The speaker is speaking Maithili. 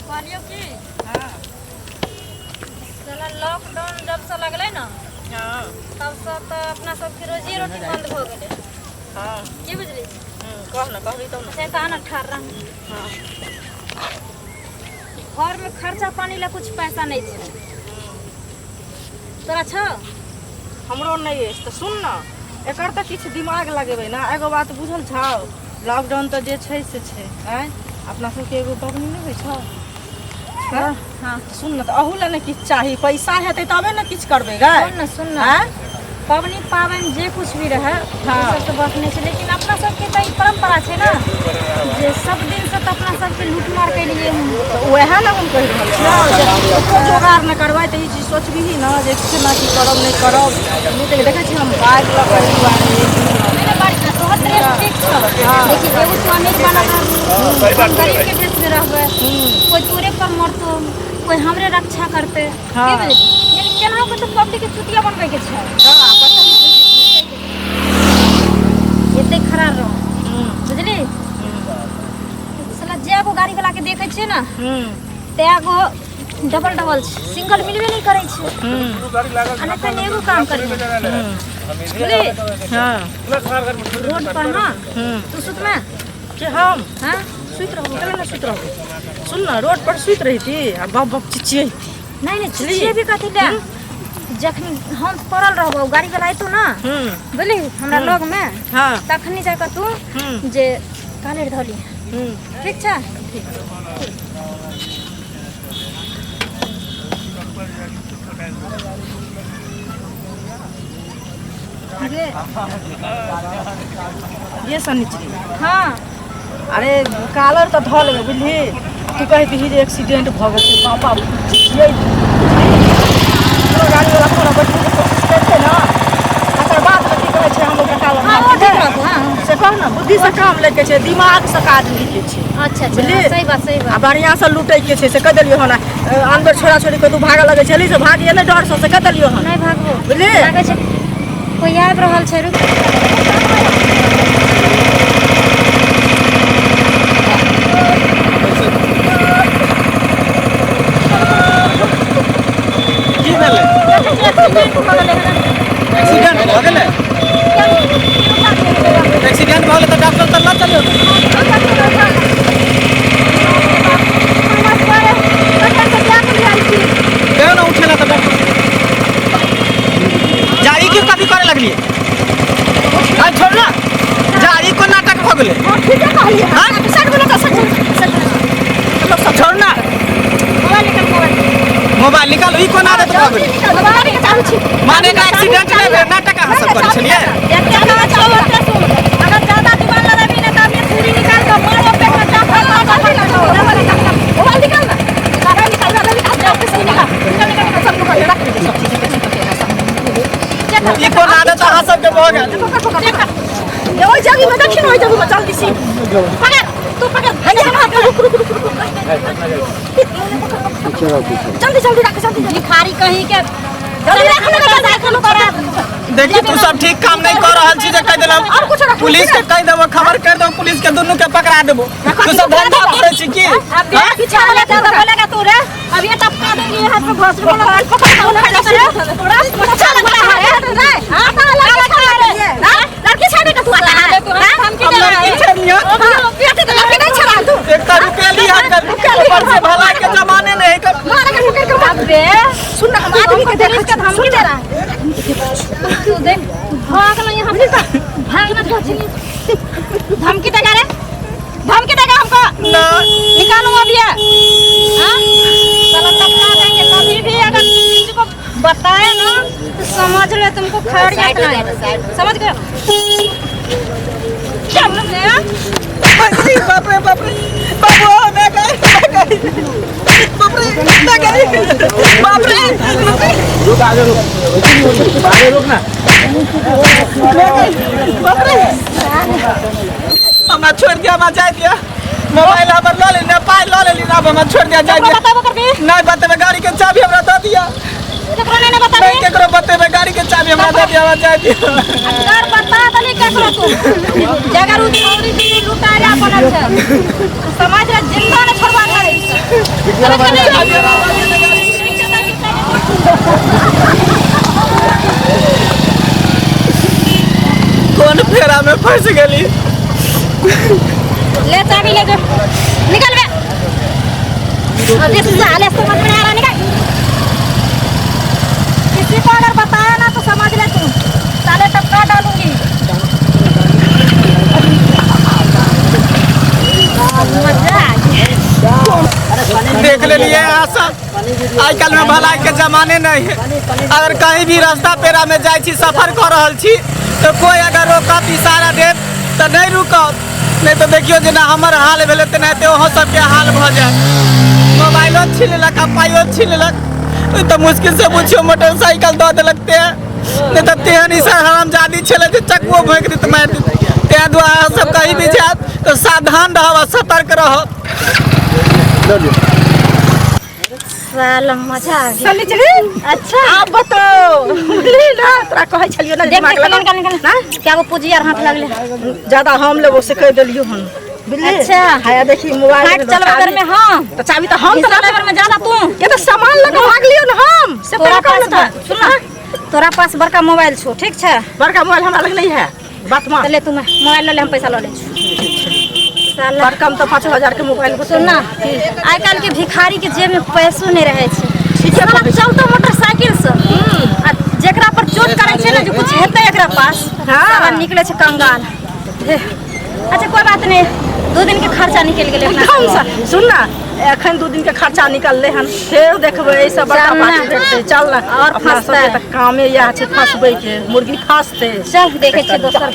कहलियौ की साला लॉकडाउन जब से लगलै ने हँ तब से तऽ अपना सबके रोजी रोटी बंद भऽ गेलै। हँ। की बुझली? कह ने, कहबी तब ने। से तऽ आना ठाढ़ रह। हँ। घरमे खर्चा पानी लए कुछ पैसा नहि छै। तोरा छौ? हमरो नहि अछि। तऽ सुन ने, एकर तऽ किछु दिमाग लगेबै ने। एगो बात बुझल छौ? लॉकडाउन तऽ जे छै से छै। आँय, अपना सबके एगो पबनी नहि होइ छौ? हँ। हँ। सुन ने, तऽ अहू लए ने किछु चाही। पैसा हेतै तबे ने किछु करबै गै। सुन ने, सुन ने। आँय? पबनी पाबनि जे कुछ भी रहै, हँ। ओ सबसँ बात नहि छै, लेकिन अपना सबके तऽ ई परम्परा छै ने जे सब दिनसँ तऽ अपना सबके लूटमार केलिए हन। तऽ उएह ने हम कहि रहल छियौ जे ओकरो जोगाड़ नहि करबै तऽ ई चीज सोचबिही ने जे केना की करब, नहि करब। लूटैके देखै छी हम बाइक लऽ कऽ एहि दुआरे। नहि नहि, बड़ तोहर ड्रेस ठीक छौ, लेकिन एगो तू अमीर वाला रहबू, हम गरीबके ड्रेसमे रहबै। कोइ तोरे पर मरतौ, कोइ हमरे रक्षा करतै। हँ। की बुझली? यानी केनाहु के तऽ पब्लिक के चुतिया बनबैके छै। हँ, पैसा एते खड़ा रह, बुझली? साला जै गो गाड़ी वाला के देखै छियै ने, तै गो डबल डबल छै, सिंगल मिलबे नहि करै छै। आ नहि तऽ एगो काम करिहे, बुझली? हँ। रोड पर ना तू सुतमे? के हम? हाँ। सुति रहबो केना ने सुति रहबो? सुन ने, रोड पर सुति रहिती आ बप बप चिचियैती। नहीं नहीं, चिचिएबी कथी ले? जखनी हम पड़ल रहबो, गाड़ी वाला अयतौ ना, बुझली, हमरा लग में, हँ। तखनी जाकऽ तू जे कालेर धऽ लिहे। ठीक छै? गे। ये सनिचरी। हाँ। अरे, कालर तऽ धऽ लेबै, बुझली? तू कहि दही जे एक्सीडेंट भऽ गेल छै, पापा चिचियैती। कोनो गाड़ी वाला तोरा बैठबैके कोशिश करतै ने, तकर बाद की कहै छै, हम ओकरा कालर हाँ, ओ ठीक रहतौ। हाँ। से कह ने, बुद्धि से काम लैके छै, दिमाग से काज लैके छै। अच्छा अच्छा। बुझली? सही बात, सही आ बात। बढ़िआँ से लूटैके छै, से कहि देलियौ हन। अन्दर छोड़ा छोड़ी के तू भागऽ लगै छली, से भागिए नहि डरसँ, से कहि देलियौ हन। नहि भागबो। बुझली? लागै छै कोइ आबि रहल छै, रुक। की भेलै? एक्सीडेंट भऽ गेलै हन। एक्सीडेंट भऽ गेलै? एक्सीडेंट भऽ गेलै तऽ डॉक्टर तऽ लऽ चलियौ। क्यों ना उठेला तऽ डॉक्टर जारी के कथी करे लगलिए? आ छोड़ ना, जारी को नाटक भऽ गेलै। ठीके कहलियै। हाँ? साइड बोलो तऽ, साइड साइड। छोड़ ना। मोबाइल निकाल, मोबाइल। मोबाइल निकाल। ई कोन आदत भऽ गेलै? माने का एक्सीडेंट नहि भेल, नाटक अहाँ सब करै छलियै? अगर ज्यादा जुबान लड़ाबी ना तऽ अभी छुरी निकाल कऽ मारो पेट में, चापा मोबाइल निकाल ना, निकाल निकाल निकाल निकाल निकाल, सब निकाल, रख दे सब चीज। ई कोन आदत अहाँ सबके भऽ गेल? ओहि जगह में देखी ने, ओहि जगह में जल्दी सी पकड़, तू पकड़। रुक रुक रुक रुक, जल्दी जल्दी रख, जल्दी। भिखारी कहीं के। जल्दी रख ना, जल्दी रख ना। देखी, तू सब ठीक काम नहीं कर रहल छी जे कहि देलहुँ। और कुछ रख। पुलिस के कहि देबो, खबर कर देबो पुलिस के, दुनू के पकड़ा देबो। तू सब धंधा करै छी की? अब पीछा वाला ज्यादा बोलेगा तू रे, अब ये टपका देंगे हाथ पे घोंसले बोला। पकड़ पकड़, अच्छा लगता है रे? हां, लड़की लड़की छाड़े का तू आता है? हम लड़की छेड़लियो? लड़की नहीं छेड़ा तू। एक तो रुपया लिया कर, ऊपर से भला के जमाने नहीं कर। मार के पकड़ के अबे। सुन ना, हम आदमी के पुलिस के धमकी दे रहा है तू। देख, भाग ना यहाँ से, भाग ना। धमकी देगा रे? धमकी देगा हमको? ना। निकालूंगा अभी ये। हाँ, साला टपका देंगे। कभी भी अगर किसी को बताए ना तो समझ ले तुमको खैरियत नहीं, समझ गए? क्या बोल रहे हैं? बाप रे, बाप रे, बाबू, मैं गई, मैं गई, बाप रे, मैं गई, बाप रे। रुक, आगे रुक, आगे रुक ना। मैं गई, बाप रे। हमरा छोड़ दिया, हमरा जाय दिया। मोबाइल हमर लऽ लेली ने, पाइ लऽ लेली ने, आब हमरा छोड़ दिया, जाय दिया। बताबो करबी? नहीं बतेबै। गाड़ी के चाबी हमरा दऽ दिया। केकरो नहीं ना बताबी। नहीं केकरो बतेबै। गाड़ी के चाबी हमरा दे दियो, हमरा जाय दियो। अगर बता दली केकरो तू जगर उ छौरी जी लुटारा बनल छै समाज रे जिंदा ने छोड़वा करे समझ के नहीं? कोन फेरा में फंस गेली? ले चाबी ले जो, निकल बे। अरे साले, समझ में नहीं आ रहा, निकल। किसी को अगर बताया ना तो समझ ले तू, साले टपका डालूंगी। मजा आ गया। देख लेलिए अहाँ सब, आइ काल्हि में भलाई के जमाने नहीं है। अगर कहीं भी रास्ता पेरा में जाइ छी, सफर कऽ रहल छी, तऽ कोई अगर रोकत, इशारा देत, तऽ नहि रुकत। नहि तऽ देखियौ, जेना हमर हाल भेलै तेनाहिते ओहो सबके हाल भऽ जायत। मोबाइलो छीन लेलक आ पाइयो छीन लेलक। तऽ मुश्किल से बुझियौ मोटरसाइकिल दऽ देलक ते, नहि तऽ तेहन ई सब हरामजादी छलै जे चक्कुओ भोंकि देत, मारि देत। ताहि दुआरे अहाँ सब कहीं भी जायब तऽ सावधान रहब आ सतर्क रहब। साला, मजा आ गया। सनिचरी। अच्छा। आब बताओ, बुझली ना, तोरा कहै छलियो ना। देख। दिमाग देख। लगा। निकल निकल, क्या वो पूंजी यार हाथ लगले। ज्यादा हम लेबो से कहि देलियो हन, बुझली? अच्छा। हाया देखी मोबाइल। हाथ चलवा घर में, हाँ। तो चाबी तो हम हिसाब तो लेबर में ज्यादा तू। ये तो सामान लगा भाग लियो ना हम से। तोरा तोरा पास कहलो था। सुन ना, तोरा पास बड़का मोबाइल छो, ठीक छै? बड़का मोबाइल हमरा लग नहीं है, बात मान। तो ले, तू मोबाइल ले ले, हम पैसा लऽ लै छी साला। बड़का में तो 5,000 के मोबाइल होतै। सुन ना, आइ काल्हि के भिखारी के जेब में पैसो नहीं रहै छै। ठीके। साला कहै छी। चलतो मोटरसाइकिल से आ जेकरा पर चोट करै छै ने जे कुछ हेतै एकरा पास, साला निकले छै कंगाल। हे, अच्छा कोई बात नहीं, 2 दिन के खर्चा निकलि गेलै अपना। एकदम से। सुन ना, एखन 2 दिन के खर्चा निकलले हन, फेर देखबै एहि सब बड़का चल ना। पार्टी भेटतै, चल ना। और अपना फंसतै। सबके तऽ कामे इएह छै फंसबै के, मुर्गी फंसतै। चल, देखै छियै दोसर।